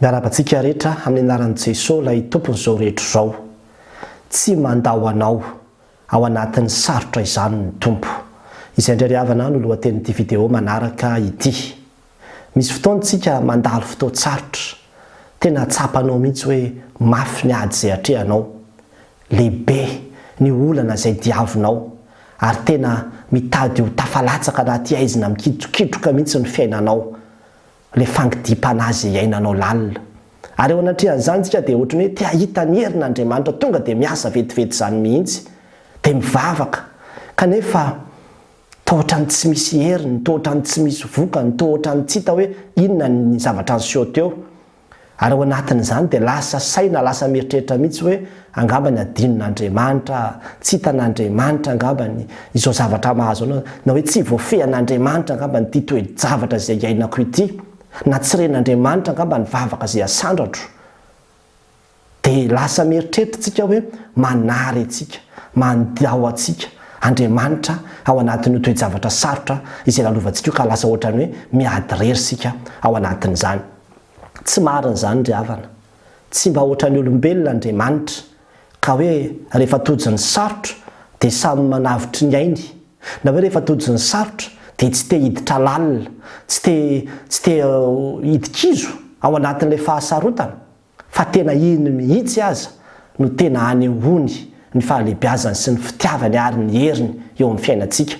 Miarahaba antsika rehetra amin'ny anaran'i Jeso ilay Tompon'izao rehetra izao. Tsy mandao anao ao anatin'ny sarotra izany ny Tompo. Izay indray ry havana no lohatenin'ity video manaraka ity. Misy fotoana isika mandalo fotoan-tsarotra. Tena tsapanao mihitsy hoe mafy ny ady izay atrehanao. Lehibe ny olana izay diavinao ary tena mitady ho tafalatsaka anaty haizina mikitrokitroka mihitsy ny fiainanao. Ilay fangidiam-panahy izay iainanao lalina. Ary eo anatrehan'izany isika dia ohatran'ny hoe te hahita ny herin'Andriamanitra tonga dia miasa vetivety izany mihitsy. Dia mivavaka. Kanefa toa ohatran'ny tsy misy heriny, toa ohatran'ny tsy misy vokany, toa ohatran'ny tsy hita hoe inona ny zavatra niseho teo. Ary ao anatin'izany dia lasa saina, lasa mieritreritra mihitsy hoe angambany adinon'Andriamanitra, tsy hitan'Andriamanitra angambany izao zavatra mahazo anao, na hoe tsy voafehin'Andriamanitra angambany ity toe-javatra izay iainako ity, na tsy ren'Andriamanitra angamba ny vavaka izay asandratro. Dia lasa mieritreritra isika hoe manary antsika, mandao antsika Andriamanitra ao anatin'io toe-javatra sarotra izay lalovantsika io ka lasa ohatran'ny hoe miady irery isika ao anatin'izany. Tsy marina izany ry havana. Tsy mba ohatran'ny olombelona Andriamanitra ka hoe rehefa tojo ny sarotra dia samy manavotry ny ainy, na hoe rehefa tojo ny sarotra dia tsy te hiditra lalina, tsy te tsy te hidi-kizo ao anatin'ilay fahasarotana. Fa tena iny mihitsy aza no tena anehoany ny fahalehibiazany sy ny fitiavany ary ny heriny eo amin'ny fiainantsika.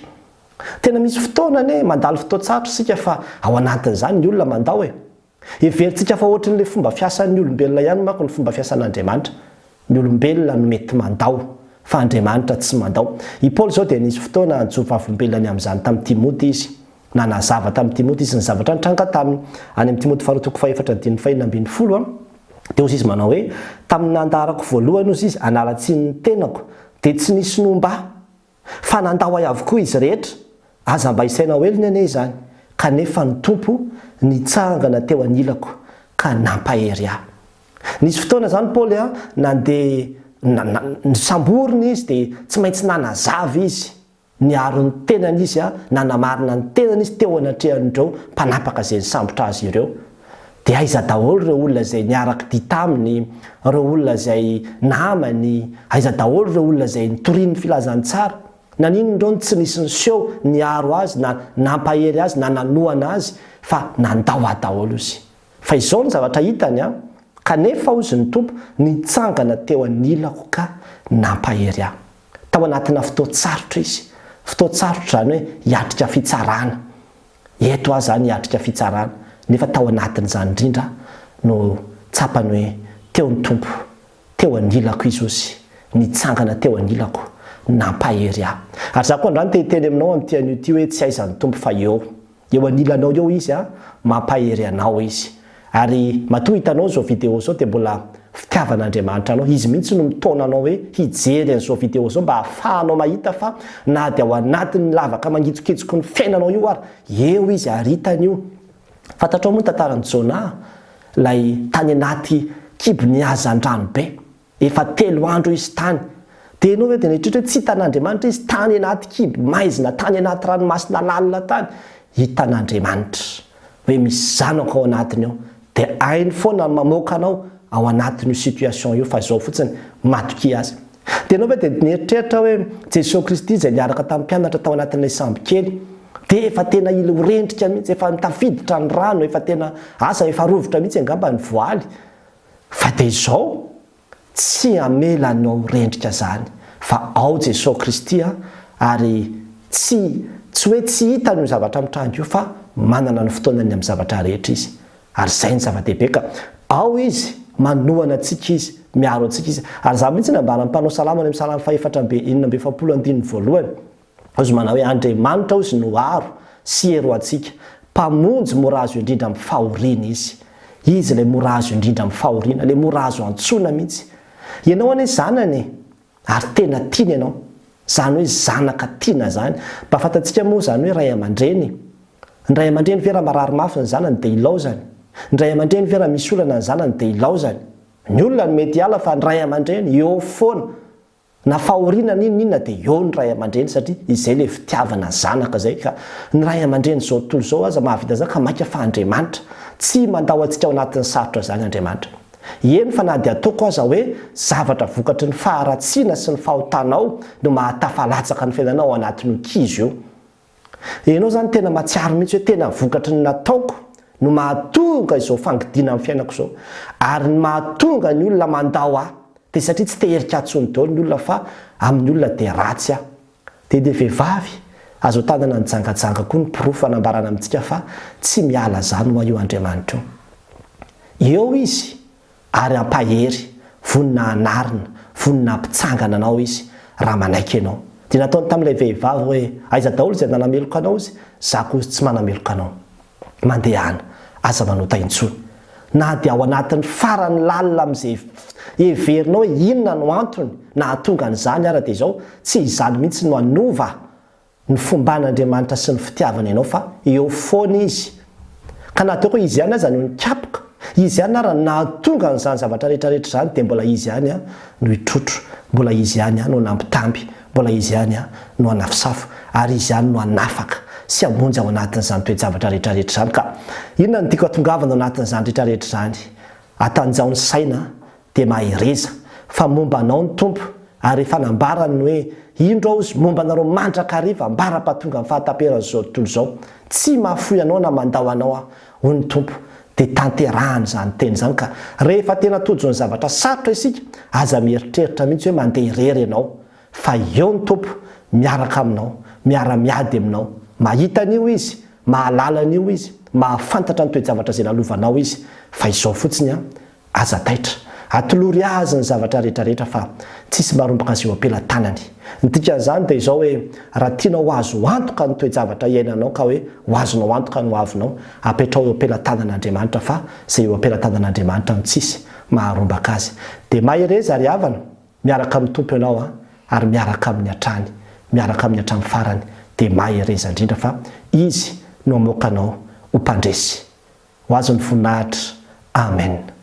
Tena misy fotoana anie mandalo fotoan-tsarotra isika fa ao anatin'izany ny olona mandao e! Heverintsika fa ohatrin'ilay fomba fiasan'ny olombelona ihany manko ny fomba fiasan'Andriamanitra. Ny olombelona no mety mandao fa Andriamanitra tsy mandao. I Paoly izao dia nisy fotoana nijoro vavolombelona ny amin'izany tamin'i Timoty izy. Nanazava tamin'i Timoty izy ny zavatra nitranga taminy. Any amin'ny Timoty faharoa toko fahefatra andininy fahenina ambinifolo, dia hozy izy manao hoe, Tamin'ny nandaharako voalohany, hozy izy, hanala tsiny ny tenako, dia tsy nisy nomba ahy, fa nandao ahy avokoa izy rehetra, aza mba isaina ho helony anie izany, kanefa ny Tompo nitsangana teo anilako ka nampahery ahy. Nisy fotoana izany Paoly nandeha, nosamborina izy, dia tsy maintsy nanazava izy. Niaro ny tenany izy, nanamarina ny tenany izy teo anatrehan'ireo mpanapaka izay nisambotra azy ireo. Dia aiza daholo ireo olona izay niara-kidia taminy, ireo olona izay namany, aiza daholo ireo olona izay nitoriany ny filazantsara? Naninona ireo no tsy nisy niseho niaro azy na nampahery azy na nanohana azy fa nandao ahy daholo izy? Fa izao ny zavatra hitany an, kanefa hozy ny Tompo nitsangana teo anilako ka nampahery ahy. Tao anatina fotoan-tsarotra izy. Fotoan-tsarotra izany hoe hiatrika fitsarana. Eto aho izany hiatrika fitsarana. Nefa tao anatin'izany indrindra no tsapany hoe teo ny Tompo, teo anilako Izy hozy, nitsangana teo anilako, nampahery ahy. Ary izaho koa androany te hiteny aminao amin'ity anio ity hoe tsy aiza ny Tompo fa eo. Eo anilanao eo izy a, mampahery anao izy. Ary matoa hitanao izao video izao dia mbola fitiavan'Andriamanitra anao. Izy mihitsy no mitaona anao hoe hijery an'izao video izao mba hahafahanao mahita fa na dia ao anatin'ny lavaka mangitsokitsoky ny fiainanao io ary, eo izy ary hitany io. Fantatrao moa ny tantaran'i Jonah, ilay tany anaty kibon'ny hazandrano be. Efa telo andro izy tany. Dia ianao ve dia nieritreritra hoe tsy hitan'Andriamanitra izy tany anaty kibo maizina, tany anaty ranomasina lalina tany? Hitan'Andriamanitra hoe misy zanako ao anatiny ao. Dia hainy foana ny mamoaka anao ao anatin'io situation io fa izao fotsiny, matokia Azy. Dia ianao ve dia nieritreritra hoe Jesoa Kristy izay niaraka tamin'ny mpianatra tao anatin'ilay sambo kely dia efa tena hila ho rendrika mihitsy, efa tafiditra ny rano, efa tena asa efa rovitra mihitsy angamba ny voaly. Fa dia izao, tsy hamela anao ho rendrika zany, fa ao Jesoa Kristy a, ary tsy tsy hoe tsy hitany io zavatra mitranga io fa manana ny fotoanany amin'ny zavatra rehetra Izy, ary izay ny zava-dehibe ka ao Izy, manohana antsika Izy, miaro antsika Izy, ary izany mihitsy no ambaran'ny mpanao salamo any amin'ny salamo fahefatra amby 46 andininy voalohany. Hozy manao hoe, Andriamanitra hozy no aro sy hery ho antsika, Mpamonjy mora azo indrindra amin'ny fahoriana Izy. Izy ilay mora azo indrindra amin'ny fahoriana, ilay mora azo antsoina mihitsy. Ianao anie zanany e! Ary tena tiany ianao. Izany hoe zanaka tiana izany. Mba fantatsika moa izany hoe ray aman-dreny e! Ny ray aman-dreny ve raha marary mafy ny zanany dia ilaozany? Ny ray aman-dreny ve raha misy olana ny zanany dia ilaozany? Ny olona no mety hiala fa ny ray aman-dreny eo foana. Na fahoriana n'inon'inona dia eo ny ray aman-dreny satria izay ilay fitiavana zanaka izay ka ny ray aman-dreny izao tontolo izao aza mahavita an'izany ka maika fa Andriamanitra. Tsy mandao antsika ao anatin'ny sarotra izany Andriamanitra. Eny fa na dia ataoko aza hoe zavatra vokatry ny faharatsiana sy ny fahotanao no mahatafalatsaka ny fiainanao ao anatin'io kizo io. Ianao izany tena mahatsiaro mihitsy hoe tena vokatry ny nataoko no mahatonga izao fangidiana amin'ny fiainako izao. Ary ny mahatonga ny olona mandao ahy dia satria tsy te-herika ahy intsony daholo ny olona fa amin'ny olona dia ratsy aho. Dia dia vehivavy azo tanana nijangajanga koa ny porofo anambarana amintsika fa tsy miala zany hoa io Andriamanitra io. Eo Izy ary hampahery, vonona hanarina, vonona hampitsangana anao Izy raha manaiky ianao. Dia nataony tamin'ilay vehivavy hoe, aiza daholo izay nanameloka anao Izy? Za koa tsy manameloka anao. Mandehana, aza manota intsony. Na dia ao anatin'ny farany lalina amin'izay heverinao hoe inona no antony nahatonga an'izany ara dia izao, tsy izany mihitsy no hanova ny fomban'Andriamanitra sy ny fitiavany anao fa eo foana Izy. Ka na ataoko hoe Izy ihany aza no nikapoka, Izy ihany ara no nahatonga an'izany zavatra rehetra rehetra izany dia mbola Izy ihany no hitrotro, mbola Izy ihany no nampitamby, Mbola Izy ihany no hanafosafo, ary Izy ihany no hanafaka sy hamonjy ao anatin'izany toe-javatra rehetrarehetra izany. Ka inona no tiako hatongavana ao anatin'izany rehetrarehetra izany? Atanjaho ny saina, dia mahereza, fa momba anao ny Tompo, ary efa nambarany ny hoe, Indro Aho Izy momba anareo mandrakariva, ambara-pahatonga ny fahataperan'izao tontolo izao. Tsy mahafoy anao na mandao anao Aho, hoy ny Tompo. Dia tanterahany izany teny izany. Ka rehefa tena tojo ny zavatra sarotra isika, aza mieritreritra mihitsy hoe mandeha irery ianao, fa eo ny Tompo miaraka aminao, miara-miady aminao. Mahita an'io Izy, mahalala an'io Izy, mahafantatra ny toe-javatra izay lalovanao Izy, fa izao fotsiny an, Aza taitra. Atolory azy ny zavatra rehetra rehetra fa tsisy marombaka azy eo am-pelatanany. Ny dikan'izany dia izao hoe raha tianao ho azo antoka ny toe-javatra iainanao ka hoe ho azonao antoka ny hoavinao, apetraho eo am-pelatanan'Andriamanitra fa izay eo am-pelatanan'Andriamanitra no tsisy maharombaka azy. Dia mahereza ry havana, miaraka amin'ny Tompo ianao an, ary miaraka Aminy hatrany, miaraka Aminy hatramin'ny farany, dia mahereza indrindra fa Izy no hamoaka anao ho mpandresy. Ho azy ny voninahitra. Amen.